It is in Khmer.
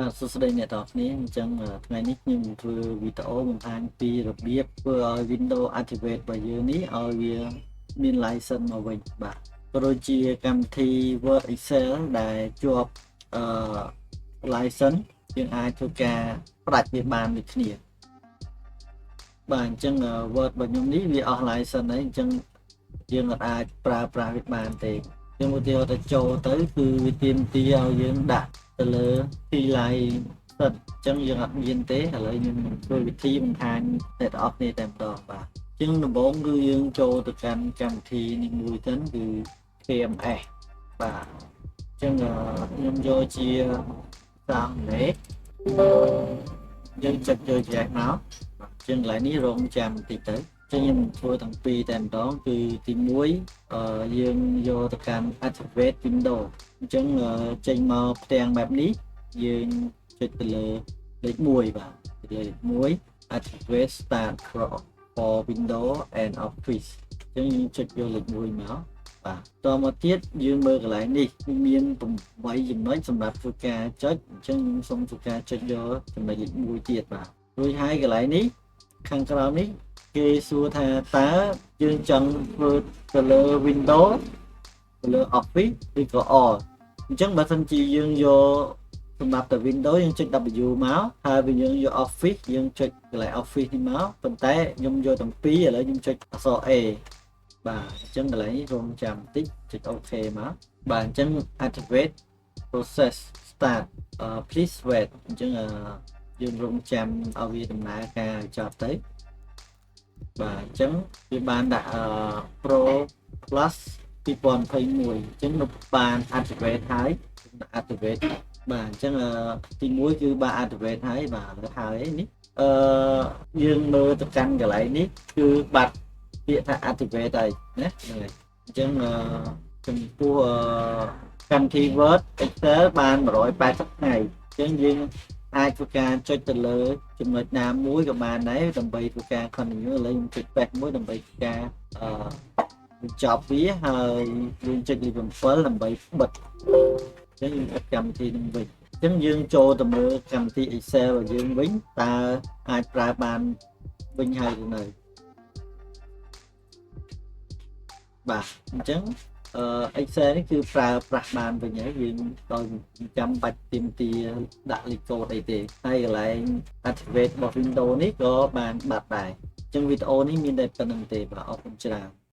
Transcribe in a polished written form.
បាទសួស្តីអ្នកទាំងអស់គ្នា។អញ្ចឹងថ្ងៃនេះខ្ញុំនឹងធ្វើវីដេអូបង្ហាញពីរបៀបធ្វើឲ្យ Windows Activate របស់យើងនេះឲ្យវាមាន license មកវិញបាទក៏ដូចជាកម្មវិធី Word Excel ដែលជាប់license យើងអាចធ្វើការផ្ដាច់វាបានដូចគ្នាបាទអញ្ចឹង Word របស់ខ្ញុំនេះវាអស់ license ហើយអញ្ចឹងយើងអាចប្រើប្រាស់វាបានទេយើងឧទាហរណ៍ទៅចូលទៅគឺវាទាមទារឲ្យយើងដាក់ទៅលើ key license អញ្ចឹងយើងអត់មានទេឥឡូវខ្ញុំនឹងធ្វើវិធីបង្ហាញអ្នកទាំងអស់គ្នាតែម្ដងបាទអញ្ចឹងដំបូងគឺយើងចូលទៅកាន់កម្មវិធីនេះមួយទៅគឺ KMS បាទអញ្ចឹងខ្ញុំយកជាសាអង់គ្លេសយើងចុចយកជាមកបាទអញ្ចឹងកន្លែងនេះរងចាំបន្តិចទៅចឹងខ្ញុំធ្វើទាំងពីរតែម្ដងគឺទី1យើងយកទៅកាន់ activate window អញ្ចឹងចេញមកផ្ទាំងបែបនេះយើងចុចទៅលើលេខ1បាទលេខ1 activate start for window and office អញ្ចឹងយើងចុចយកលេខ1មកបាទតមកទៀតយើងមើលកន្លែងនេះមាន8ចំណុចសម្រាប់ធ្វើការចុចអញ្ចឹងខ្ញុំសូមធ្វើការចុចយកចំណុចលេខ1ទៀតបាទរួចហើយកន្លែងនេះខាងក្រោមនេះគេសួរថាតើយើងចង់ធ្វើទៅលើ Windows ទៅលើ Office ឬក៏ All។ អញ្ចឹងបើសិនជាយើងយកសម្រាប់តែ Windows យើងចុច W មកហើយបើយើងយក Office យើងចុចកន្លែង Office នេះមកប៉ុន្តែខ្ញុំយកទាំងពីរឥឡូវខ្ញុំចុចអក្សរ A បាទអញ្ចឹងកន្លែងនេះរងចាំបន្តិចចុច OK មកបាទអញ្ចឹង activate process start please wait។ អញ្ចឹងយើងរងចាំឲ្យវាដំណើរការឲ្យចប់ទៅបាទអញ្ចឹងវាបានដាក់ Pro Plus 2021អញ្ចឹងនៅបាន activate ហើយ activate បាទអញ្ចឹងទី1គឺបាន activate ហើយបាទលើហើយនេះយើងមើលទៅកាន់កន្លែងនេះគឺបាត់ពាក្យថា activate ហើយណាហ្នឹងហើយអញ្ចឹងចំពោះកម្មវិធី Word Excel បាន180ថ្ងៃអញ្ចឹងយើងអាចធ្វើការចុចទៅលើចំណុចណាមួយក៏បានដែរដើម្បីធ្វើការ continue។ ឥឡូវខ្ញុំចុច back មួយដើម្បីធ្វើការបញ្ចប់វាហើយយើងចុចលេខ7ដើម្បីបិទអញ្ចឹងយើងបិទកម្មវិធីនឹងវិញអញ្ចឹងយើងចូលទៅមើលកម្មវិធី Excel របស់យើងវិញតើអាចប្រើបានវិញហើយឬនៅបាទអញ្ចឹងExcel នេះគឺប្រើប្រាស់បានវិញហើយយើងដោយចាំបាច់ទាមទារដាក់លេខកូដអីទេហើយកន្លែង activate របស់ Windows នេះក៏បានបាត់ដែរអញ្ចឹងវីដេអូនេះមានតែប៉ុណ្្នឹងទេបាទអរគុណច្រើន។